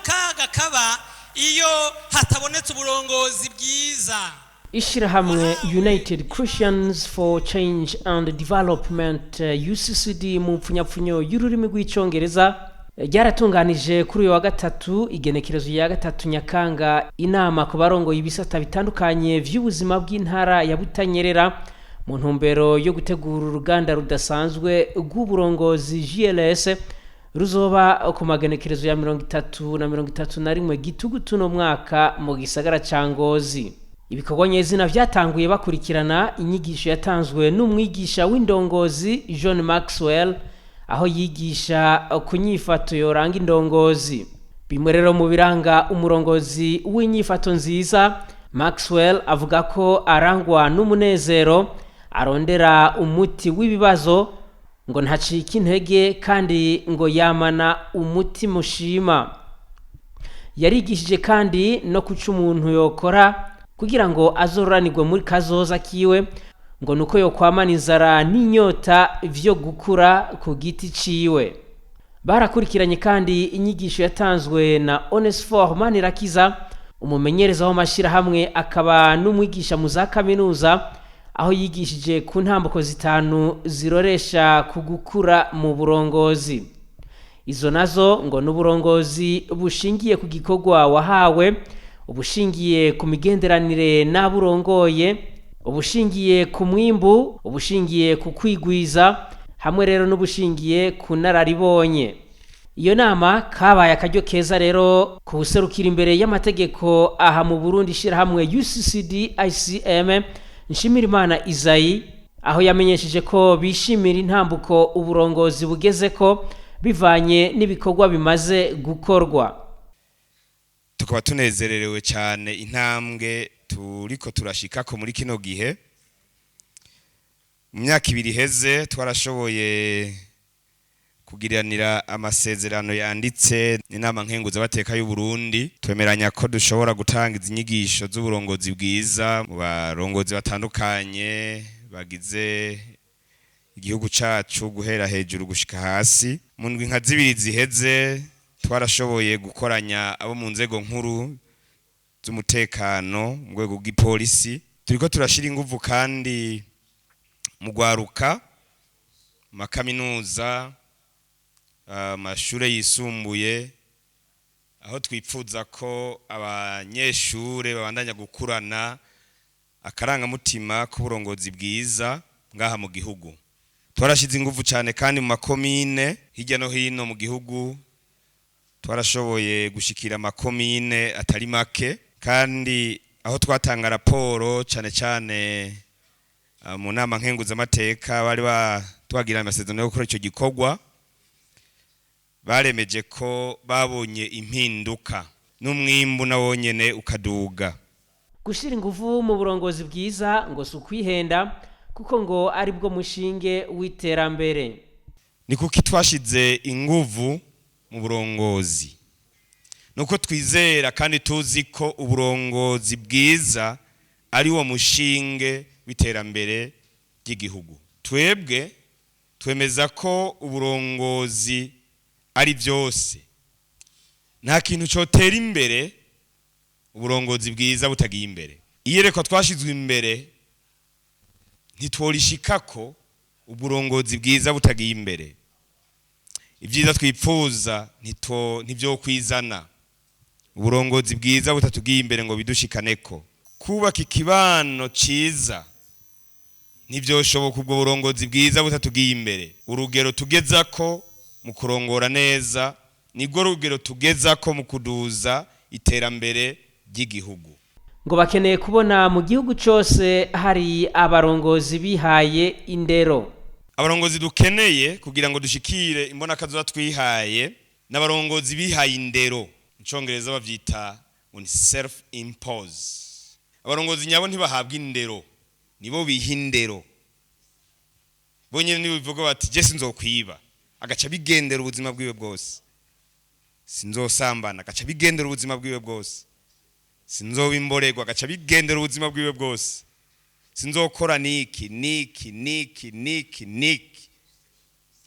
Kaga kaba iyo hatabonetse uburongozi bwiza. Ishirahamwe United Christians for Change and Development, UCCD mu mpfunyapfunyo y'ururimi rw'Icyongereza, ryaratunganije kuri uyu wa gatatu, igenekerezo ya 3 Nyakanga, inama ku barongoye ibisata bitandukanye vy'ubuzima bw'intara ya Butanyerera mu ntumbero yo gutegura uruganda rudasanzwe rw'uburongozi GLS ruzoba ku magenekerezo ya 30 na 31 Gitugutu no mwaka mu gisagara ca Ngozi. Ibikorwa nyezina vyatanguye bakurikirana inyigisho yatanzwe n'umwigisha w'indongozi John Maxwell, aho yigisha ku nyifato yoranga indongozi. Bimwe rero mu biranga umurongozi w'inyifato nziza, Maxwell avuga ko arangwa n'umunezero, arondera umuti w'ibibazo, ngo ntacike intege kandi ngo yamana umutima ushima. Yarigishije kandi no kuca umuntu yokora kugira ngo azororanirwe muri kazoza kiwe, ngo nuko yokwamana inzara n'inyota vyo gukura ku giti ciwe. Barakurikiranye kandi inyigisho yatanzwe na Onesphore Manirakiza, umumenyereza w'amashirahamwe akaba n'umwigisha mu za kaminuza, aho yigishije ku ntambuko zitanu ziroresha ku gukura mu burongozi. Izo nazo ngo n'uburongozi bushingiye ku gikorwa wahawe, ubushingiye ku migenderanire n'aburongoye, ubushingiye ku mwimbu, ubushingiye ku kwigwiza, hamwe rero n'ubushingiye ku nararibonye. Iyo nama kabaye akaryo keza rero kuwuserukira imbere y'amategeko aha mu Burundi ishirahamwe UCCD ICM, Nshimirimana Izayi, aho yamenyesheje ko bishimira intambuko uburongozi bugeze ko bivanye n'ibikorwa bimaze gukorwa. Tukaba tunezererewe cyane intambwe turiko turashikako muri kino gihe. Mu myaka 2 iheze twarashoboye kugiranira amasezerano yanditse n'inama nkenguzamateka y'u Burundi, twemeranya ko dushobora gutanga izi nyigisho z'uburongozi bwiza mu barongozi batandukanye bagize igihugu cacu, guhera hejuru gushika hasi. Mu ndwi nka 2 ziheze twarashoboye gukoranya abo mu nzego nkuru z'umutekano, mu rwego rw'ipolisi. Turiko turashira inguvu kandi mu gwaruka, mu makaminuza, amashure yisumbuye, aho twipfuza ko abanyeshure babandanya gukurana akarangamutima k'uburongozi bwiza ngaha mu gihugu. Twarashize inguvu cyane kandi mu makomine hirya no hino mu gihugu. Twarashoboye gushikira amakomine atari make, kandi aho twatanga raporo cyane cyane mu nama nkenguzamateka bari batwagira amasezerano yo gukora icyo gikorwa, baremeje ko babonye impinduka n'umwimbu na wonyene ukaduga. Gushyira ingufu mu burongozi bwiza ngo si ukwihenda, kuko ngo ari bwo mushinge w'iterambere. Ni kuki twashize inguvu mu burongozi? Nuko twizera kandi tuzi ko uburongozi bwiza ari wo mushinge w'iterambere ry'igihugu. Twebwe twemeza ko uburongozi ari byose. Nta kintu cyotera imbere uburongozi bwiza butagiye imbere. Iyerekwa twashizwe imbere ntitworishikako uburongozi bwiza butagiye imbere. Ibyiza twipfuza ntibyokwizana uburongozi bwiza butatugiye imbere ngo bidushikaneko. Kubaka ikibano ciza ntibyoshoboka ubwo burongozi bwiza butatugiye imbere. Urugero tugezako mu kurongora neza nibwo rugero tugezako mu kuduza iterambere ry'igihugu. Ngo bakeneye kubona mu gihugu cyose hari abarongozi bihaye indero. Abarongozi dukeneye kugira ngo dushikire imbonakazoza twihaye n'abarongozi bihaye indero. Mu Congereza bavyita ngo ni self impose. Abarongozi nyabo ntibahabwa indero, nibo biha indero bonyene. Nibo bivuga bati: "Je sinzokwiba," agaca bigendera ubuzima bwiwe bwose. "Sinzosambana," agaca bigendera ubuzima bwiwe bwose. "Sinzoba imborerwa," agaca bigendera ubuzima bwiwe bwose. "Sinzokora niki niki niki niki niki."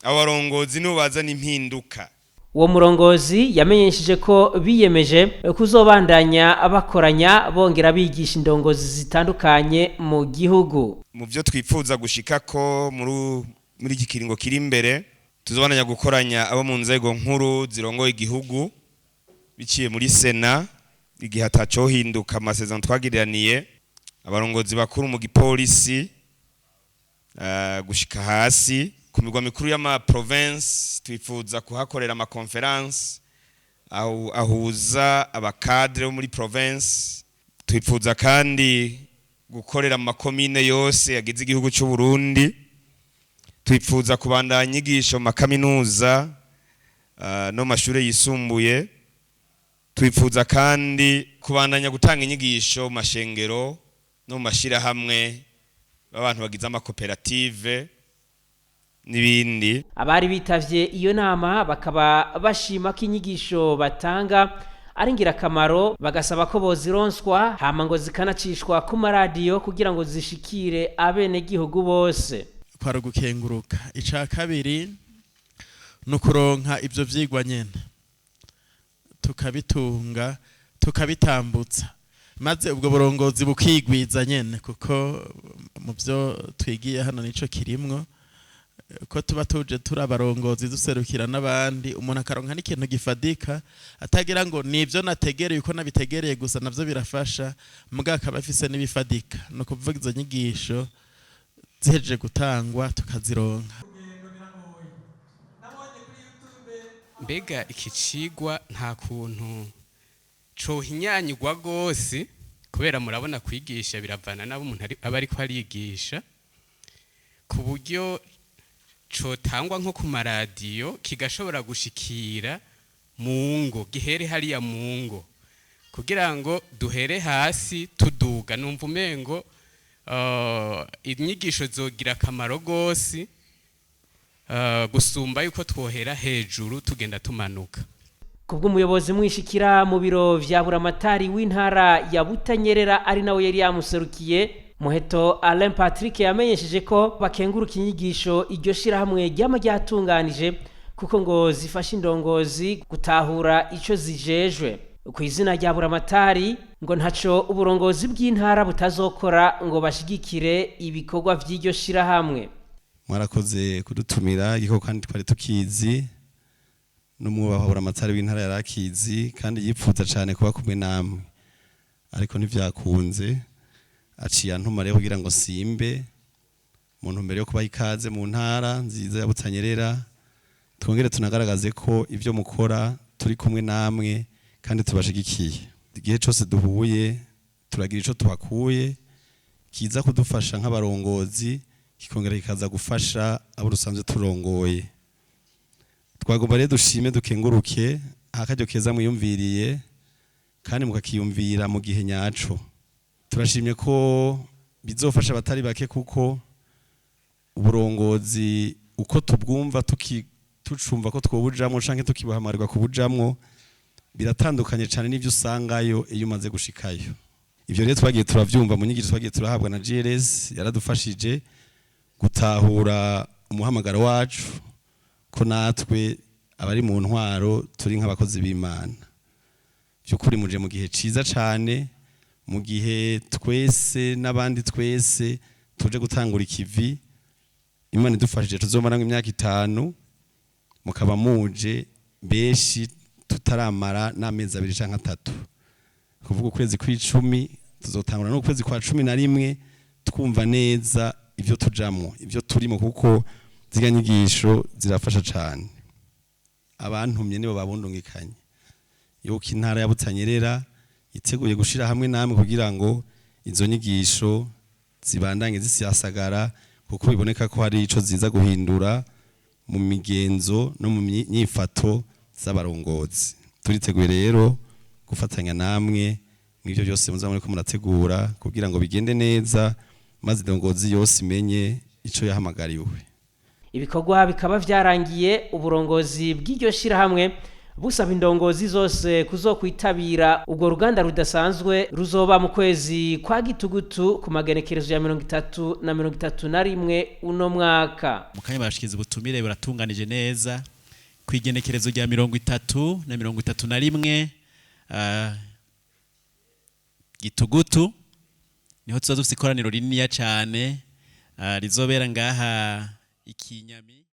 Abarongozi nibo bazana impinduka. Uwo murongozi yamenyesheje ko biyemeje kuzobandanya bakoranya bongera bigisha indongozi zitandukanye mu gihugu. Mu byo twifuza gushika ko muri iki kiringo kiri imbere, tuzobandanya gukoranya abo mu nzego nkuru zirongoye igihugu biciye muri sena, igihe atacohinduka amasezerano twagiriraniye, abarongozi bakuru mu gipolisi gushika hasi ku migwa mikuru y'ama province. Twifuza kuhakorera ama conférence ahuza aba cadres bo muri province. Twifuza kandi gukorera mu makomine yose yagize igihugu cy'u Burundi. Twifuza kubandanya inyigisho mu makaminuza no mu mashuri yisumbuye. Twifuza kandi kubandanya gutanga inyigisho mu mashengero no mu mashyirahamwe b'abantu bagize amakoperative n'ibindi. Abari bitavye iyo nama bakaba bashima ko inyigisho batanga ari ingirakamaro, bagasaba ko bozironswa hama ngo zikanacishwa ku maradiyo kugira ngo zishikire abenegihugu bose. Kwari ugukenguruka. Icya kabiri ni ukuronka ibyo byigwa nyine, tukabitunga, tukabitambutsa, maze ubwo burongozi bukigwiza nyine, kuko mu byo twigiye hano nico kirimwo ko tuba tuje turi abarongozi duserukira n'abandi. Umuntu akaronka n'ikintu gifadika, atagira ngo nibyo nategereye uko nabitegereye gusa, navyo birafasha, muga akaba afise n'ibifadika. Ni ukuvuga izo nyigisho zihejeje gutangwa tukazironka. Mbega iki cigwa nta kuntu cohinyanyigwa rwose? Kubera murabona kwigisha biravana n'abo umuntu aba ariko arigisha, ku buryo cotangwa nko ku maradiyo kigashobora gushikira mu ngo, gihere hariya mu ngo, kugira ngo duhere hasi tuduga. Numva umengo inyigisho zogira akamaro rwose gusumba yuko twohera hejuru tugenda tumanuka. Kubw'umuyobozi mwishikira mu biro vya buramatari w'intara ya Butanyerera, ari nawe yari yamuserukiye, Muheto Alain Patrick, yamenyesheje ko bakenguruka inyigisho iryo shirahamwe ryama ryatunganije, kuko ngo zifasha indongozi gutahura ico zijejwe. Ku izina rya buramatari, ngo ntaco uburongozi bw'intara butazokora ngo bashigikire ibikorwa vy'iryo shirahamwe. Mwarakoze kudutumira igikorwa, kandi twari tukizi, n'umwubaha buramatari w'intara yarakizi, kandi yipfuza cyane kuba kumwe namwe, ariko ntivyakunze. Aciye antuma rero kugira ngo simbe mu ntumbero yo kubaha ikaze mu ntara nziza ya Butanyerera, twongere tunagaragaze ko ibyo mukora turi kumwe namwe kandi tubashigikiye. Igihe cyose duhuye turagira ico tuhakuye kiza kudufasha nk'abarongozi, kikongera kikaza gufasha abo dusanzwe turongoye. Twagomba rero dushime, dukenguruke akaryo keza mwiyumviriye kandi mukakiyumvira mu gihe nyaco. Turashimye ko bizofasha abatari bake, kuko uburongozi uko tubwumva, tucumva ko twobujamwo canke tukibuhamarirwa kubujamwo, biratandukanye cyane n'ibyo usangayo iyo umaze gushikayo. Ibyo rero twagiye turavyumva mu nyigisho twagiye turahabwa na GLS, yaradufashije gutahura umuhamagaro wacu, ko natwe abari mu ntwaro turi nk'abakozi b'Imana. By'ukuri muje mu gihe ciza cane, mu gihe twese n'abandi twese tuje gutangura ikivi. Imana idufashije tuzomaramwo imyaka 5, mukaba muje benshi tutaramara n'amezi 2 canke 3. Kuvuga ukwezi kw'icumi tuzotangura, n'ukwezi kwa 11 twumva neza ivyo tujamwo, ivyo turimo, kuko ziriya nyigisho zirafasha cane. Abantumye nibo babundungikanye yuko intara ya Butanyerera iteguye gushira hamwe namwe kugira ngo izo nyigisho zibandanye zisiyasagara, kuko biboneka ko hari ico ziza guhindura mu migenzo no mu nyifato z'abarongozi. Turiteguye rero gufatanya namwe mw'ivyo byose muza muriko murategura kugira ngo bigende neza, maze indongozi yose imenye ico yahamagariwe. Ibikorwa bikaba vyarangiye uburongozi bw'iryo shirahamwe busaba indongozi zose kuzokwitabira ubwo ruganda rudasanzwe ruzoba mu kwezi kwa gitugutu ku magenekerezo ya 30 na 31 uno mwaka. Mu kanya barashikiza ubutumire, buratunganije neza. Ku igenekerezo rya 30 na 31 Gitugutu, niho tuzoba dufite ikoraniro rininiya cyane, rizobera ngaha ikinyami.